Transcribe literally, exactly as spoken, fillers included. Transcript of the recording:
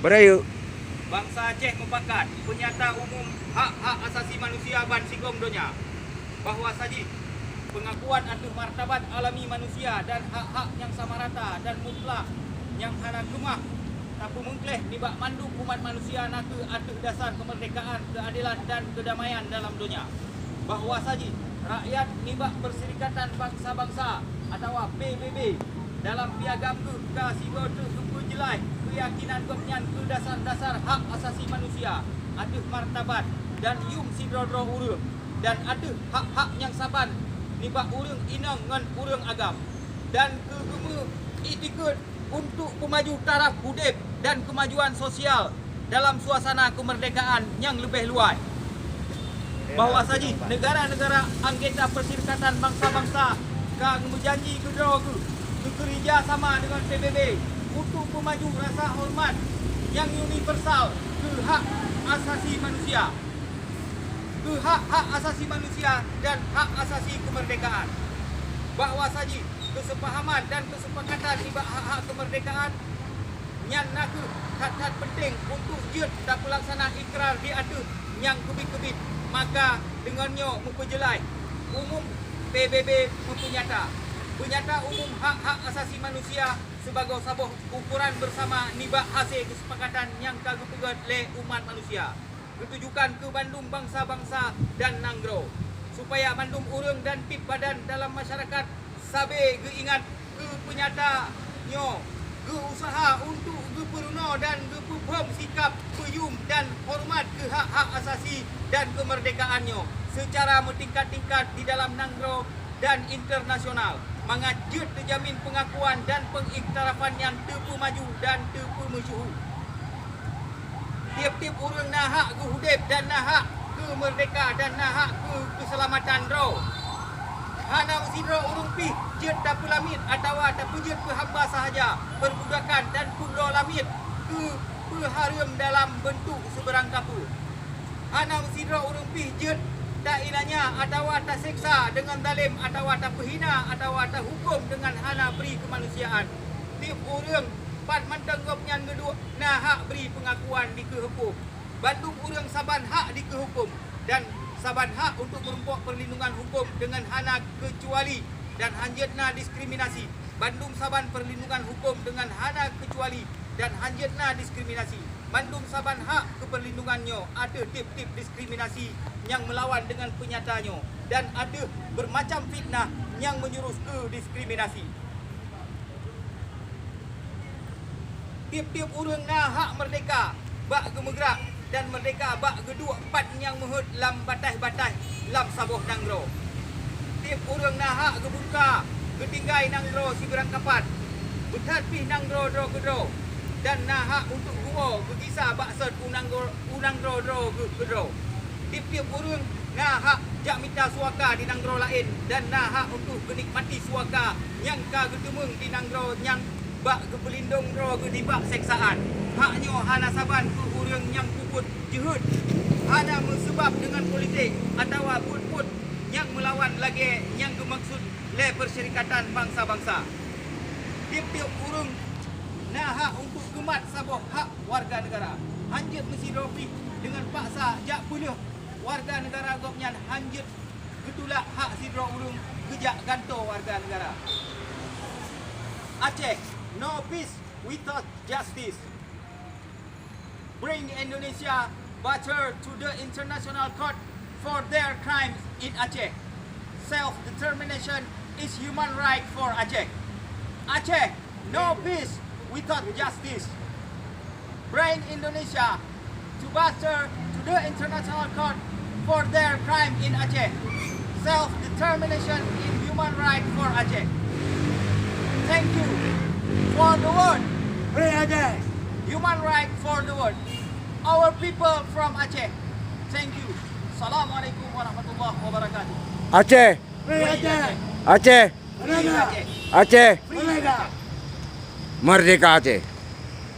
Beurayeuk. Bansa Aceh mupakat peunyata umum hak-hak asasi manusia bansigom donya, bahwa sajih peungakuan ateueh martabat alami manusia dan hak-hak nyang sama rata dan mutlak nyang hana keumah tapeumeukleh nibak mandum umat manusia nakeuh ateueh dasar keumeurdekaan, keuadelan dan keudamaian dalam donya. Bahwa sajih rakyat nibak Peusyarikatan Bansa-Bansa atawa P B B dalam piagam geuh ka sidroe teuk geupeujeulaih keuyakinan gobnyan keu dasar-dasar hak asasi manusia ateueh martabat dan yum sidroe-droe ureuëng dan ateueh hak-hak nyang saban nibak ureuëng inong ngon ureuëng agam, dan keu geumeu iktikeuet untuk peumaju taraf udeb dan keumajuan sosial dalam suasana keumeurdekaan nyang leubeh luwai. Bahwa sajih neugara-neugara anggota Peusyarikatan Bansa-Bansa ka meujanji keudroe geuh keukeurija sama deungon P B B untuk peumaju rasa horeumat nyang universal keu hak asasi manusia, keu hak-hak asasi manusia dan hak asasi keumeurdekaan. Bahwa sajih keuseupahaman dan keusepakatan nibak hak-hak keumeurdekaan nyan nakeuh that-that peunteng untuk jeuet tapeulaksana ikrar di ateueh nyang keubiet-keubiet, maka deungon nyoe meupeujeulaih umum P B B meupeunyata, peunyata umum hak-hak asasi manusia sibagoe saboh ukoran beusama nibak hase keusepakatan nyang ka geupeugét lé umat manusia, geutujukan keu bandum bansa-bansa dan nanggroe, supaya bandum ureuëng dan tieb badan dalam masyarakat sabe geuingat keu peunyata nyoe, geu-useuha untuk geupeurunoe dan geupeuphom sikab peuyum dan horeumat keu hak-hak asasi dan keumeurdekaan nyoe seucara meutingkat-tingkat di dalam nanggroe dan internasional, mangat jeuet teujamin peungakuan dan peungiktirafan nyan teupeumaju dan teupeumeusyeuhu. Tieb-tieb ureuëng na hak geuudeb dan na hak keu meurdeka dan na hak keu keuseulamatan droe. Hana meusidroe ureuëng pih jeuet tapeulamiet atawa tapeujeuet keu hamba sahaja, peurbudakan dan peubloe lamiet keu peuhareuem dalam beuntuk sibarang kapeue. Hana meusidroe ureuëng pih jeuet tainanya atawa taseksa deungon zalem atawa tapeuhina atawa tahuköm deungon hana bri keumanusiaan. Tieb ureuëng, pat mantong gobnyan geuduek, na hak bri peungakuan dikeue huköm. Bandum ureuëng saban hak dikeue huköm dan saban hak untuk meurumpok peurlindungan huköm deungon hana keucuali dan hanjeuet na diskriminasi. Bandum saban peurlindungan huköm deungon hana keucuali dan hanjeuet na diskriminasi. Bandum saban hak keupeurlindungan nyoe ateueh tieb-tieb diskriminasi nyang meulawan deungon peunyata nyoe dan ateueh beureumacam fitnah nyang meunyeurus keu diskriminasi. Tieb-tieb ureuëng na hak meurdeka bak geumeugrak dan meurdeka bak geuduek pat nyang meuheuet lam bataih-bataih lam saboh nanggroe. Tieb ureuëng na hak geubungka geutinggai nanggroe sibeurangkapat, beuthat pih nanggroe droe keudroe, dan na hak untuk geuwoe geugisa bak sot u nanggroe, u nanggroe droe geuh keudroe. Tieb-tieb ureuëng na hak jak mita suaka di nanggroe laén dan na hak untuk geunikmati suaka nyang ka geuteumeung di nanggroe nyan bak geupeulindong droe geuh nibak seksaan. Hak nyoe hana saban keu ureuëng nyang peubuet jeuhet, hana meuseubab deungon politik atawa buet-buet nyang meulawan lagée nyang geumaksud lé Peusyarikatan Bansa-Bansa. Tieb-tieb ureuëng na hak untuk geumat saboh hak warga neugara. Hanjeuet meusidroe pih deungon paksa jak peulheueh warga neugara gobnyan, hanjeuet geutulak hak sidroe ureuëng geujak gantoe warga neugara. Aceh, no peace without justice. Bring Indonesia Batur to the International Court for their crimes in Aceh. Self-determination is human right for Aceh. Aceh, no peace without justice. Bring Indonesia to Batur to the International Court for their crime in Aceh. Self-determination is human right for Aceh. Thank you for the word. Free Aceh. Human right for the word. Our people from Aceh. Thank you. Assalamualaikum warahmatullahi wabarakatuh. Aceh. Free Aceh. Aceh. Free Aceh. Aceh. Free Aceh. Merdeka Aceh.